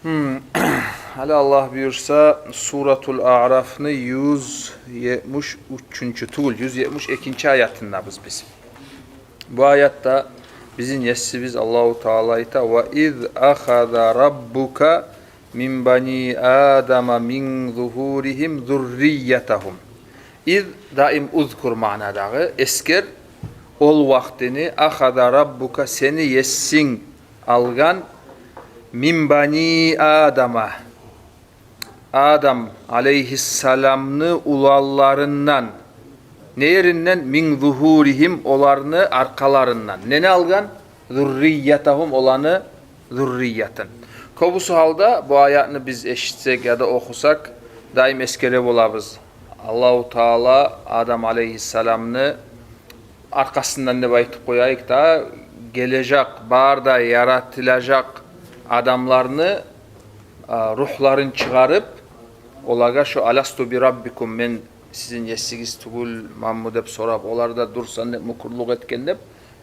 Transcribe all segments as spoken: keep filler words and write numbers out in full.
Гьм. Гьали Аллагь буюрса, Суратул Аърафны юз етмиш уьчюнчю тюгюл, юз етмиш экинчи аятындабыз биз. Бу аятда бизин Есибиз Аллагьу Таала айта: «Ва из ахаза раббука мин бани Адама мин зугьуригьим зурриятагьум». Из даим узкур маънадагъы, эсгер ол вакътини, ахаза раббука, сени Есинг алгъан, мин бани Адама, Адам алейгьиссаламны уланларындан. Не еринден? Мин зугьуригьим, оланы аркъаларындан. Нени алгъан? Зурриятагьум, оланы зурриятын. Кёбюсю гьалда бу аятны биз эшитсек яда охусакъ, даим эсгере болабыз. Аллагьу Таала Адам алейгьиссаламны аркъасындан деп айтып къояйыкъ да, гележек, бар да яратылажакъ адамланы, а, ругьларын чыгъарып, олагъа шо «Аласту би раббикум, мен сизин Есигиз тюгюлменми?» деп сорап, олар да «Дюрсен» деп мюкюрлюк этген деп.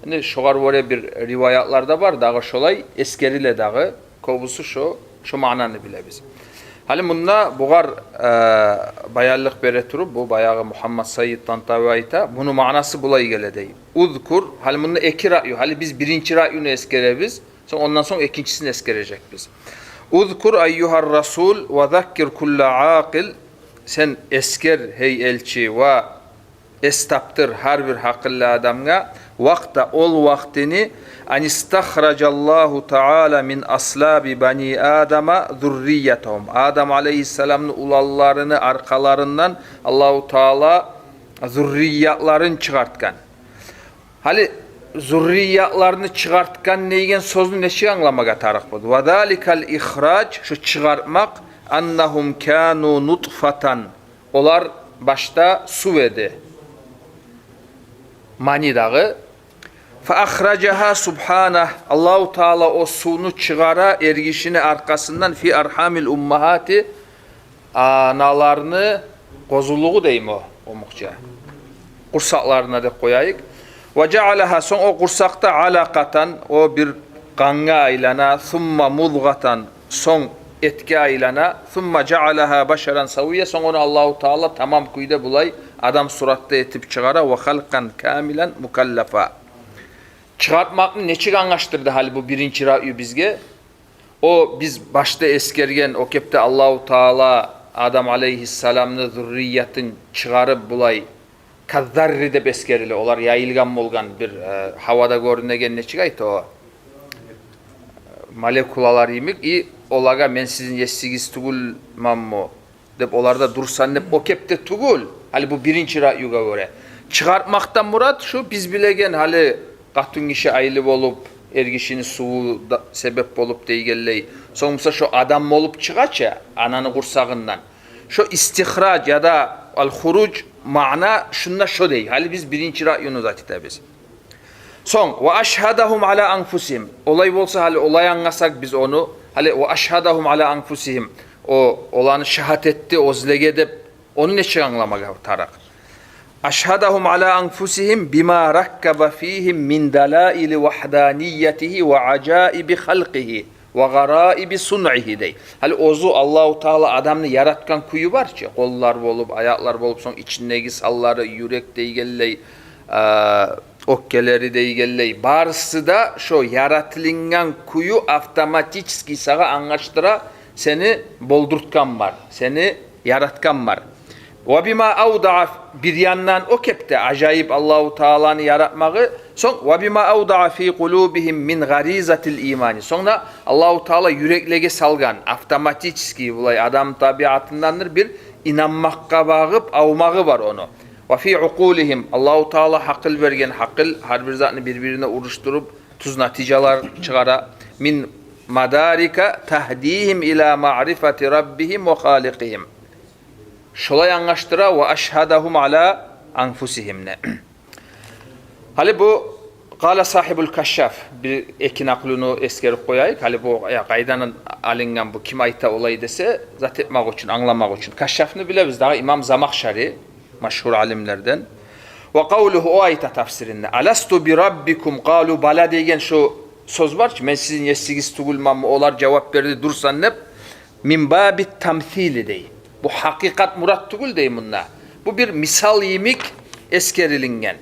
Энни шогъар гёре бир риваятлар да бар, дагъы шолай эсгериле дагъы. Кёбюсю шо, шо маънаны билебиз. Гьали мунда бугъар, э, баянлыкъ бере туруп, бу баягъы Мугьаммад Сайид Тантави айта, муну маънасы булай геле дей. Узкур, гьали мунда эки раъю, гьали биз биринчи раъюну эсгеребиз, сонг, ондан сонг экинчисин эсгережекбиз. Узкур айюгьар расул ва заккир кулла акъил, сен эсгер, гьей элчи, ва эс тапдыр гьар бир гьакъыллы адамгъа, вакъта, ол вакътини, анистахражаллагьу таала мин аслаби бани Адама зурриятагьум, Адам алейгьиссаламны уланларыны аркъаларындан Аллагьу Таала зурриятларын чыгъартгъан. Гьали зурриятларны чыгъартгъан деген сёзню нечик англамагъа тарыкъбыз? Ва заликал ихраж, шо чыгъартмакъ, аннагьум кану нутфатан, олар башда сув эди. Мани дагъы. Фа ахражагьа субгьанагь, Аллагьу Таала о сувну чыгъара эргишини аркъасындан, фи аргьамил уммагьати, аналарны къозулугъу дейми о къумукъча, къурсакъларына деп къояйыкъ. Ва жаалагьа, сонг о къурсакъда, алакъатан, о бир къангъа айлана, сумма мудгъатан, сонг этге айлана, сумма жаалагьа башаран савия, сонг ону Аллагьу Таала тамам кюйде булай адам суратда этип чыгъара, ва халкъан камилан мукаллафа. Чыгъартмакъны нечик англашдырды гьали бу биринчи раъю бизге? О биз башда эсгерген, о кепде Аллагьу Таала Адам алейгьиссаламны зурриятын чыгъарып булай, каззарри деп эсгериле, олар яйылгъан болгъан бир, э, гьавада гёрюнеген, нечик айта о, молекулалар йимик, и олагъа «Мен сизин Есигиз тюгюлменми?» деп, олар да «Дюрсен» деп, о кепде тюгюл. Гьали бу биринчи раъюгъа гёре. Чыгъартмакъдан мурат шу биз билеген, гьали къатынгиши айлы болуп, эргишини суву да себеп болуп дейгенлей, сонг буса шо адам болуп чыгъа чы ананы къурсагъындан. Шо истихраж яда ал-хуруж маъна шунда шо дей. Гьали биз биринчи раъюну зат этебиз. Сонг, ва ашгьадагьум ала анфусигьим. Олай болса, гьали олай англасакъ биз ону, гьали ва ашгьадагьум ала анфусигьим, о оланы шагьат этди оьзлеге деп, ону нечик англамагъа тарыкъ? Ашгьадагьум ала анфусигьим бима раккаба фигьим мин далаили вагьданиятигьи ва ажаиби халкъигьи ва гъараиби сунъигьи дей. Гьали оьзю Аллагьу Таала адамны яратгъан кюю бар чы, къоллар болуп, аякълар болуп, сонг ичиндеги санлары, юрек дейгенлей, а, оьпкелери дейгенлей, барысы да шо яратылынгъан кюю автоматически сагъа англашдыра, сени болдуртгъан бар, сени яратгъан бар. Ва бима авдаа, бир яндан о кепде ажайып Аллагьу Тааланы яратмагъы, сонг ва бима авдаа фи къулубигьим мин гъаризатил имани. Сонг да Аллагьу Таала юреклеге салгъан, автоматически, булай адам табиатындандыр, бир инанмакъгъа багъып авмагъы бар ону. Ва фи укъулигьим, Аллагьу Таала гьакъыл берген, гьакъыл гьар бир затны бир-бирине урушдуруп, тюз натижалар чыгъара. Мин мадарика тагьдигьим ила маърифати раббигьим ва халикъигьим. Шолай англашдыра ва ашгьадагьум ала анфусигьимни. Гьали бу къала сагьибул Кашшаф, бир эки накълуну эсгерип къояйыкъ. Гьали бу, я, къайдан алынгъан бу, ким айта олай десе, зат этмек учун, англамакъ учун. Кашшафны билебиз дагъы, имам Замахшари, машгьур алимлерден. Ва къавлугьу, о айта тафсиринде: «Аласту би раббикум?» Къалу: «Бала», – деген шо сёз бар чы, «Мен сизин есигиз тюгюлменми?» Олар жавап берди: «Дюрсен», – деп. Мин баби тамсили дей. Бу гьакъыкъат мурат тюгюл дей мунда. Бу бир мисал йимик эсгерилинген.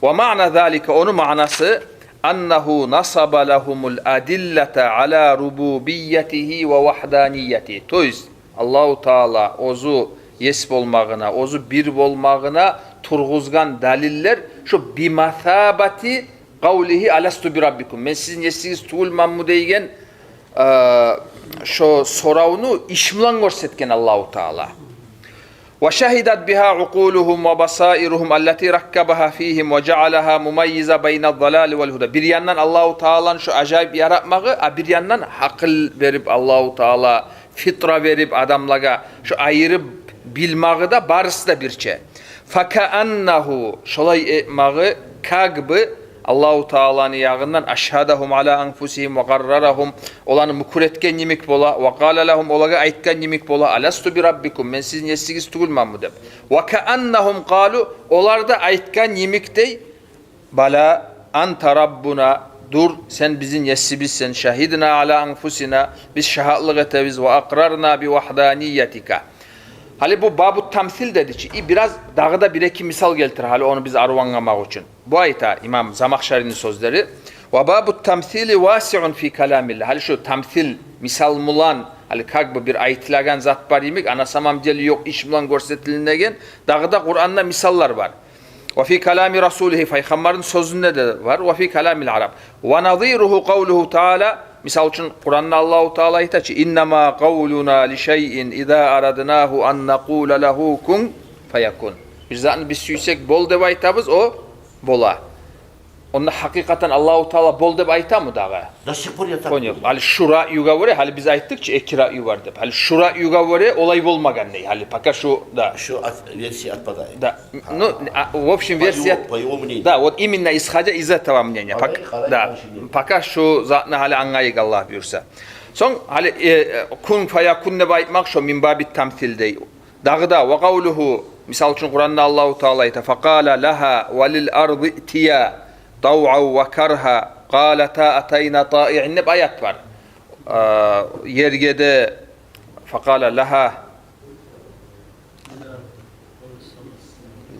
Ва маъна залика, ону маънасы, аннагьу насаба лагьумул адиллата ала рубубиятигьи ва вагьданияти. То есть, Аллагьу Таала оьзю ес болмагъына, оьзю бир болмагъына тургъузгъан далиллер, шо бимасабати къавлигьи аласту бираббикум. Мен сизин есигиз тюгюлменми деген, э, шо соравну иш булан гёрсетген Аллагьу Таала. Ва шагьидат бигьа укъулугьум ва басаиругьум аллати раккабагьа фигьим ва жаъалагьа мумаййиза байна залали вал гьуда. Бир яндан Аллагьу Тааланы шо ажайып яратмагъы, а бир яндан гьакъыл берип Аллагьу Таала, фитра берип адамлагъа, шо айырып билмагъы да, барысы да бирче. Факааннагьу, шолай этмагъы, как бы, Аллагьу Тааланы ягъындан, ашгьадагьум ала анфусигьим ва къаррарагьум, оланы мюкюр этген йимик бола, ва къала лагьум, олагъа айтгъан йимик бола, аласту бираббикум, мен сизин есигиз тюгюлменми деп. Ва кааннагьум къалу, олар да айтгъан йимик дей, бала анта раббуна, дюр, сен бизин есибизсен, шагьидна ала анфусина, биз шагьатлыкъ этебиз, ва акърарна би вагьданиятика. Гьали бу бабу тамсил деди чи, и бираз дагъы да бир-эки мисал гелтире, гьали ону биз арив англамакъ учун. Бу айта имам Замахшарини сёзлери: ва бабу тамсили васиун фи каламиллагь. Гьали шу тамсил, мисал булан, гьали как бы бир айтылагъан зат бар йимик, а на самом деле ёкъ иш булан гёрсетилинеген, дагъы да Къуранда мисаллар бар. Ва фи калами расулигьи, пайхаммарны сёзюнде де бар. Ва фи каламил араб. Ва назиругьу къавлугьу таала. Мисал учун, Къуранда Аллагьу Таала айта чы: «Иннама къавлуна ли шайин иза араднагьу ан накъула лагьу кун фаякун». Бир затны биз сюйсек «бол» деп айтабыз, о бола. Онда гьакъыкъатан Аллагьу Таала «бол» деп айтамы дагъы? До сих пор я так думаю. Понял. Гьали шу раъюгъа гёре, гьали биз айтдыкъ чы, эки раъю бар деп. Гьали шу раъюгъа гёре олай болмагъан дей. Гьали пока шу, да. Шу от-, версия отпадает. Да. Ну, а, в общем, по версия его, по его мнению. Да, вот именно исходя из этого мнения. Пока, да, пока шу затны гьали англайыкъ, Аллагь буюрса. Сонг гьали, э, э, кун фаякун деп айтмакъ, шо мин баби тамсил дей. Дагъы да, ва къавлугьу, мисал учун, Къуранда Аллагьу Таала айта: «Факъала лагьа ва лил арди иътия тавъан ва каргьа, къалата атайна таиин», — деп аят бар. Э, ерге де, факъала лагьа,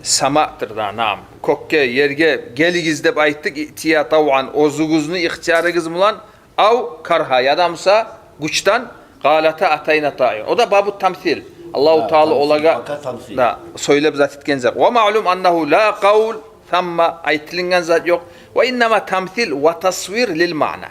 самадыр да, наам. Кёкге, ерге «гелигиз» деп айтдыкъ, «иътия тавъан», оьзюгюзню ихтиярыгъыз булан, «ав каргьа», яда буса гючден, «къалата атайна таиин». О да бабу тамсил. Аллагьу Таала олагъа, да, сёйлеп зат этген зат. Ва маълум аннагьу ла къавл самма, айтылынгъан зат ёкъ. Ва иннама тамсил ва тасвир лил маъна.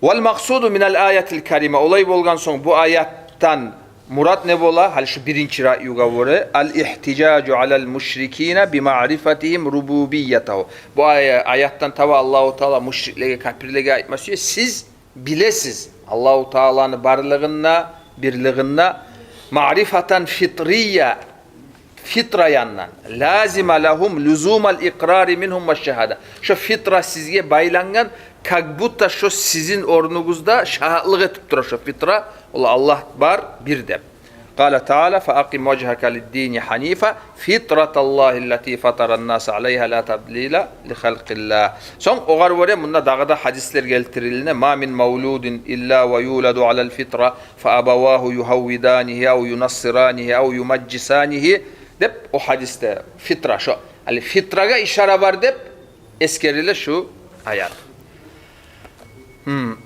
Вал макъсуду минал аятил карима. Олай болгъан сонг, бу аятдан мурат не бола? Гьали шу биринчи раъюгъа гёре, ал ихтижажу алал мушрикина би маърифатигьим рубубиятагьу. Бу ая-, аятдан таба Аллагьу Таала мушриклеге, капирлеге айтма сюе: сиз билесиз Аллагьу Тааланы барлыгъын да, бирлигин де, маърифатан фитрия, фитра янындан. Лазима лагьум лузумал икърари мингьум ва шагьада. Шо фитра сизге байлангъан, как будто шо сизин орнугъузда шагьатлыкъ этип тура шо фитра, ол Аллагь бар, бир деп. Къала таала: «Фа акъим важгьака лиддини гьанифа, фитраталлагьи ллати фатаран наса алайгьа, ла табдила ли халкъиллагь». Сонг огъар гёре мунда дагъы да гьадислер гелтирилине: «Ма мин мавлудин илла ва юладу алал фитра, фа абавагьу югьаввиданигьи ав юнассиранигьи ав юмажжисанигьи», — деп о гьадисде. Фитра, шо, гьали фитрагъа ишара бар деп эсгериле шу аят. Гьм.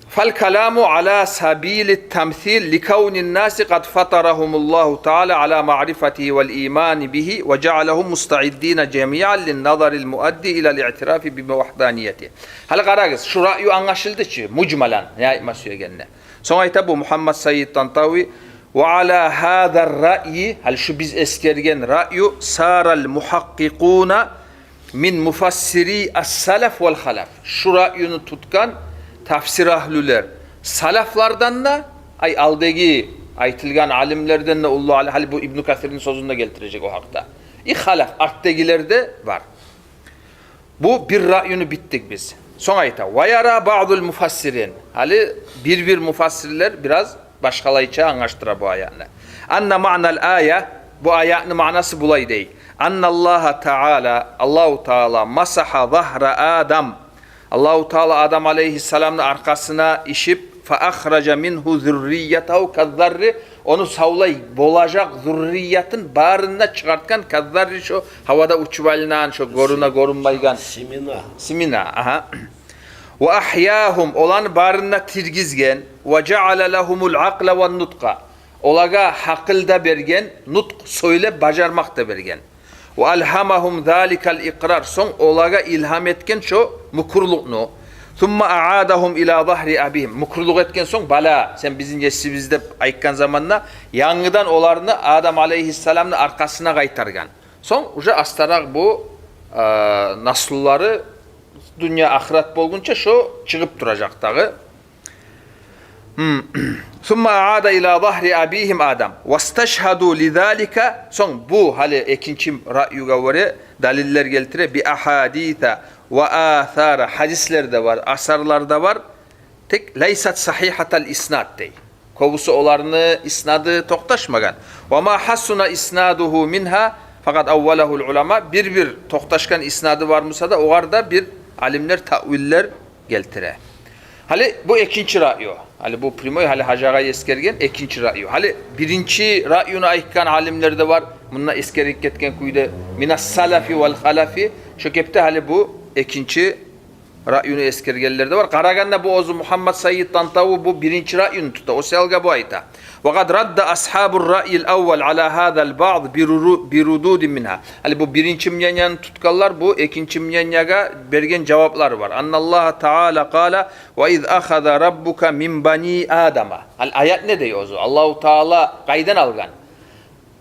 Фал каламу ала сабили тамсил ли кавнин наси къад фатарагьумуллагьу таала ала маърифатигьи вал имани бигьи ва жаъалагьум мустаъиддина жамиан лин назарил муадди илал иътирафи би вагьданиятигьи. Гьали къарагъыз, шу раъю англашылды чы, мужмалан, не айтма сюегенни. Сонг айта бу Мугьаммад Сайид Тантави: «Ва ала гьазар раъйи», гьали шу биз эсгерген раъю, «сарал мугьакъкъикъуна мин муфассири ас-салаф вал халаф». Шу раъюну тутгъан тафсир агьлюлер салафлардан да, ай, алдагъы айтылгъан алимлерден де, уллу али-, гьали бу Ибну Касирни сёзюн де гелтирежек о гьакъда. И халаф, артдагъылар да бар. Бу бир раъюну битдик биз. Сонг айта: «Ва яра баъдул муфассирин». Гьали бир-бир муфассирлер бираз башгъалайча англашдыра бу аятны. «Анна маънал ая», бу аятны маънасы булай дей: «Анналлагьа таала», Аллагьу Таала, «масагьа загьра Адам». Аллагьу Таала Адам алайгьиссаламны аркъасына ишип, فأخرج منه ذريته كالذر, ону савлай болажакъ зурриятын барын да чыгъартгъан, كالذر, шо гьавада учуп айланагъан, шо гёрюне гёрюнмейген. Семена. Семена, агьа. وأحياهم, оланы барын да тиргизген. وجعل لهم العقل والنطق, олагъа гьакъыл да берген, нутъкъ, сёйлеп бажармакъ да берген. وألهمهم ذلك الإقرار, сонг олагъа илгьам этген шо мюкюрлюкню. ثم أعادهم إلى ظهر أبيهم, мюкюрлюк этген сонг, бала, сен бизин есибиз деп айтгъан заманда, янгыдан оланы Адам алейгьиссаламны аркъасына къайтаргъан. Сонг уже астаракъ бу, э, наслулары дюнья ахырат болгъунча шо чыгъып туражакъ дагъы. Гьм. ثم أعاد إلى ظهر أبيهم آدم واستشهدوا لذلك. Сонг бу гьали экинчи раъюгъа гёре далиллер гелтире. بأحاديث وآثار, гьадислер де бар, асарлар да бар. Тек ليست صحيحة الإسناد дей. Кёбюсю оланы иснады токъташмагъан. وما حسن إسناده منها فقد أوله العلماء. Бир-бир токъташгъан иснады бар буса да, огъар да бир алимлер таъвиллер гелтире. Гьали бу экинчи раъю. Гьали бу прямой, гьали гьажагъай эсгерген экинчи раъю. Гьали биринчи раъюну айтгъан алимлер де бар. Мунда эсгерип гетген кюйде من السلف والخلف. Шо кепде гьали бу экинчи раъюну эсгергенлер де бар. Къарагъанда бу оьзю Мугьаммад Сайид Тантави бу биринчи раъюну тута. О саялгъа бу айта: وقد رد أصحاب الرأي الأول على هذا البعض بررو-، بردود منها. Гьали бу биринчи мненияны тутгъанлар бу экинчи мнениягъа берген жаваплары бар. أن الله تعالى قال: وإذ أخذ ربك من بني آدم. Гьали аят не дей оьзю? Аллагьу Таала къайдан алгъан?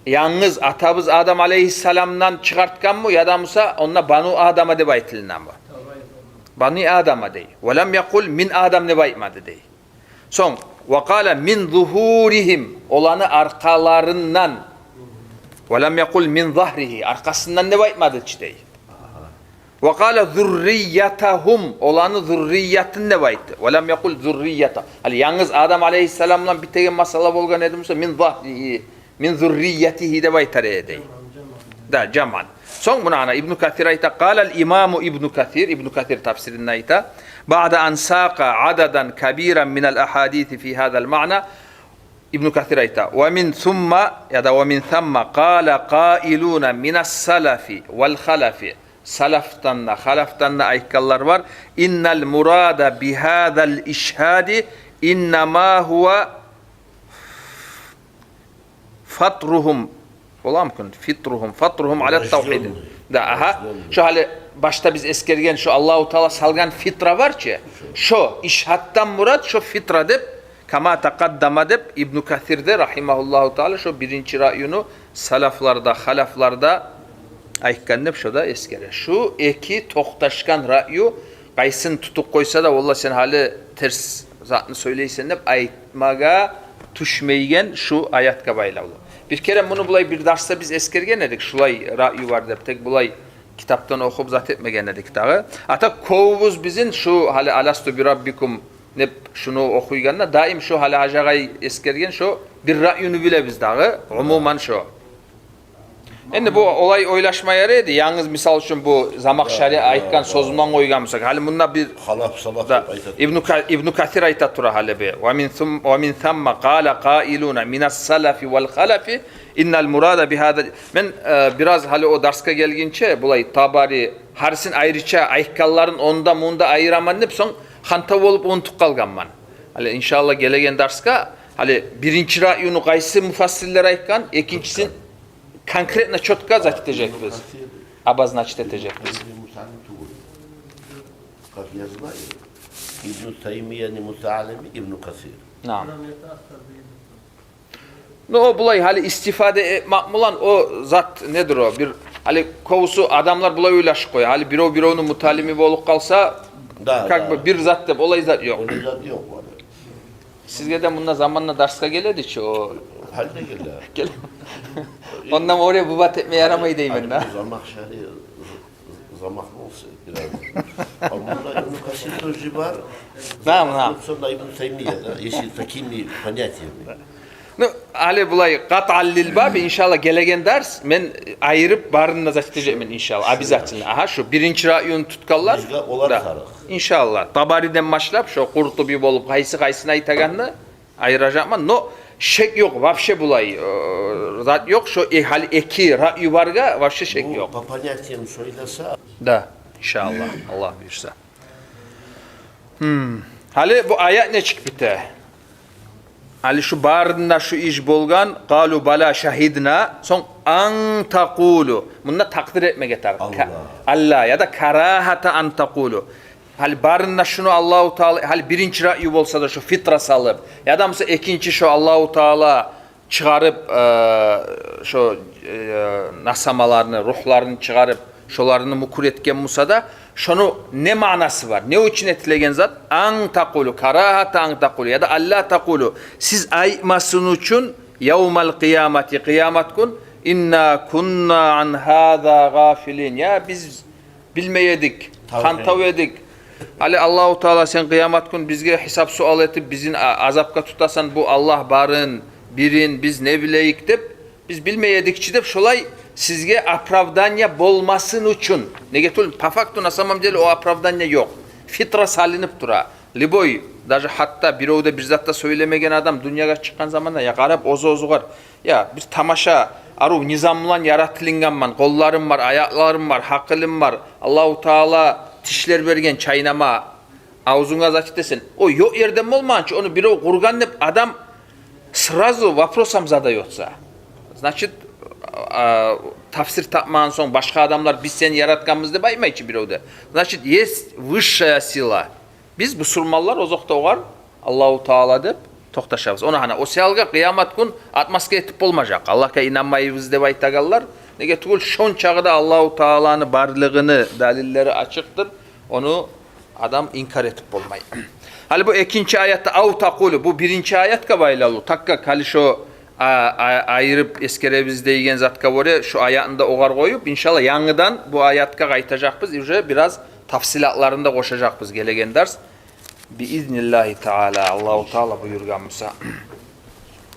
Янгыз атабыз Адам алейгьиссаламдан чыгъартгъанмы, яда буса онда Бану Адама деп айтылынамы? Бани Адама дей. ولم يقل من آدم деп айтмады дей. Сонг, وقال من ظهورهم, оланы аркъаларындан. ولم يقل من ظهره, аркъасындан деп айтмады чы дей. وقال ذريتهم, оланы зурриятын деп айтды. ولم يقل ذريته. Гьали янгыз Адам алейгьиссалам булан битеген масъала болгъан эди буса, من ظهره, من ذريته деп айтар эди. Да, жаман. Сонг муна ана Ибну Касир айта, قال الإمام ابن كثير, Ибну Касир тафсиринде айта: بعد أن ساق عددا كبيرا من الأحاديث في هذا المعنى. Ибну Касир айта: ومن ثم, яда ومن ثم قال قائلون من السلف والخلف. Салафдан да, халафдан да айтгъанлар бар: إن المراد بهذا الإشهاد إنما هو فطرهم. Бола мумкин, فطرهم, فطرهم على التوحيد. Рождённый. Да, агьа. Рождённый. Шо гьали башда биз эсгерген шо Аллагьу Таала салгъан фитра бар чы, шо ишгьаддан мурат шо фитра деп, كما تقدم деп, Ибну Касир де, рагьимагьуллагьу таала, шо биринчи раъюну салафлар да, халафлар да айтгъан деп шо да эсгере. Шу эки токъташгъан раъю, къайсын тутуп къойса да, валлагь, сен гьали терс затны сёйлейсен деп айтмагъа тюшмейген шу аятгъа байлавлу. Бир керен муну булай бир дарсда биз эсгерген эдик, шулай раъю бар деп, тек булай китапдан охуп зат этмеген эдик дагъы. Ата кёбюбюз бизин шу гьали ألست بربكم деп шуну охуйгъанда, даим шу гьали гьажагъай эсгерген шу бир раъюну билебиз дагъы, умуман шу. Энди бу олай ойлашма ярай эди. Янгыз, мисал учун, бу Замахшари айтгъан сёзюнден къойгъан бусакъ, гьали мунда бир халаф, салаф деп айтады. Ибну Ка-, Ибну Касир айта тура гьали бир. ومن ثم، ومن ثم قال قائلون من السلف والخلف إن المراد بهذا. Мен, э, бираз гьали о дарсгъа гелгинче, булай Табари, гьарисин айрыча айтгъанларын онда-мунда айыраман деп, сонг хантав болуп унутуп къалгъанман. Гьали, иншааллагь, гелеген дарсгъа гьали биринчи раъюну къайсы муфассирлер айтгъан, экинчисин конкретно, чётко зат этежекбиз. Обозначить этежекбиз. Как я знаю, Ибну Таймия не мутаалим Ибну Касир. Наам. Ну, о булай гьали истифада этмек булан о зат недир о? Бир гьали кёбюсю адамлар булай ойлашып къоя. Гьали биров бировну мутаалими болуп къалса, да, как бы бир зат деп, олай зат ёкъ. Олай зат ёкъ, валлагь. Сизге де мунда заманда дарсгъа геледи чи о. Гьали де геле. Геле. Ондан оьре бу бат этме ярамай деймен да. Замахшари, замах болса бираз. А мунда Ибну Касир тоже бар. Наам, наам. Сонг да Ибну Таймия да, если такими понятиями. Ну, гьали булай, къатъан лил баб, иншаллагь, гелеген дарс мен айырып барын да зат этежекмен, иншаллагь, обязательно. Агьа, шу биринчи раъюну тутгъанлар. Бизге олар тарыкъ. Иншаллагь, Табариден башлап, шу Къуртуби болуп, къайсы къайсын айтагъанны айыражакъман. Но шек ёкъ, вообще булай, э, зат ёкъ, шу э, гьали эки раъю баргъа вообще шек ёкъ. По понятиям сёйлесе. Да, иншаллагь, Аллагь буюрса. Гьм. Гьали бу аят нечик бите? Гьали шу барында шу иш болгъан, къалу бала шагьидна, сонг ан такъулу. Мунда такъдир этмеге тарыкъ. Ка-, Алла. Алла, яда карагьата ан такъулу. Гьали барында шуну Аллагьу Таала, гьали биринчи раъю болса да шу фитра салып, яда буса экинчи шу Аллагьу Таала чыгъарып, э, шо, э, насамаларыны, рухларын чыгъарып, шоларыны мюкюр этген буса да, шону не маънасы бар? Не учун этилеген зат? Ан такъулу, карагьата ан такъулу, яда алла такъулу, сиз айтмасын учун, явмал къиямати, къиямат гюн, инна кунна ан гьаза гъафилин. Я биз билмей эдик, хантав эдик. Гьали Аллагьу Таала, сен къиямат гюн бизге гьисап-суал этип, бизин а-, азапгъа тутасан, бу Аллагь барын, бирин биз не билейик деп, биз билмей эдик чи деп, шолай сизге оправдание болмасын учун. Неге тюгюл, по факту, на самом деле, о оправдание ёкъ. Фитра салынып тура. Любой, даже гьатта бирев де бир зат да сёйлемеген адам дюньягъа чыкъгъан заманда, я къарап, оьзю-оьзюгер, я, бир тамаша, арив низам булан яратылынгъанман, къолларым бар, аякъларым бар, гьакъылым бар. Аллагьу Таала тишлер берген чайнама, авзунга зат этесен. О ёкъ ерден болмагъан чы, ону бирев къургъан деп адам сразу вопросом задаётся. Значит, а, тафсир тапмагъан сонг башгъа адамлар биз сени яратгъанбыз деп айтмай чы бирев де. Значит, есть высшая сила. Биз, бусурманлар, озокъда, огъар Аллагьу Таала деп токъташабыз. Ону гьана, о саялгъа къиямат гюн отмазка этип болмажакъ Аллагьгъа инанмайбыз деп айтагъанлар. Неге тюгюл, шончакъы да Аллагьу Тааланы барлыгъыны далиллери ачыкъдыр. Ону адам инкар этип болмай. Гьали бу экинчи аятда, ав такъулу, бу биринчи аятгъа байлавлу. Так как гьали шо а-, а-, айырып эсгеребиз деген затгъа гёре, шу аятны да огъар къоюп, иншаллагь, янгыдан бу аятгъа къайтажакъбыз, уже бираз тафсилатларын да къошажакъбыз гелеген дарс. Биизниллагьи таала, Аллагьу Таала буюргъан буса.